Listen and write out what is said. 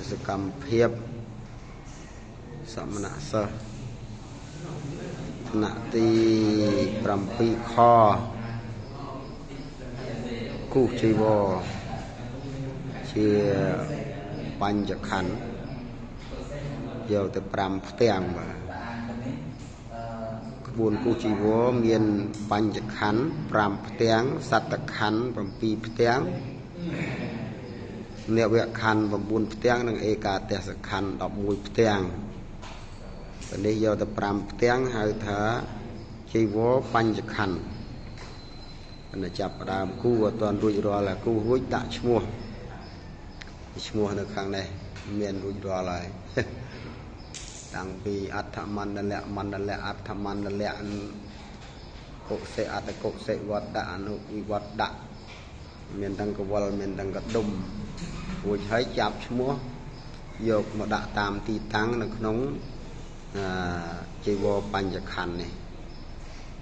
សកម្មភាពសមណសិស្សថ្នាក់ទី7ខគូជីវរជាបញ្ចខណ្ឌយកទៅ5ផ្ទាំងបាទក្បួនគូជីវរមានបញ្ចខណ្ឌ5ផ្ទាំងសត្តខណ្ឌ7ផ្ទាំងនវខណ្ឌ9ផ្ទាំងនិងឯកាទេសខណ្ឌ11ផ្ទាំងនេះយកទៅ5ផ្ទាំងហៅថាជីវរបញ្ចខណ្ឌតែចាប់ផ្ដើមគូអត់ទាន់រួចរាល់គូរួចដាក់ឈ្មោះឈ្មោះនៅខាងនេះមានរួចរាល់ហើយតាំងពីអដ្ឋមណ្ឌលៈមណ្ឌលៈអដ្ឋមណ្ឌលៈកុសិអត្តកុសិវត្តអនុវិវត្តៈមានទាំងកវលមានទាំងកដុំរួចហើយចាប់ឈ្មោះយកមកដាក់តាមទីតាំងនៅក្នុងជីវរបញ្ចខណ្ឌនេះ។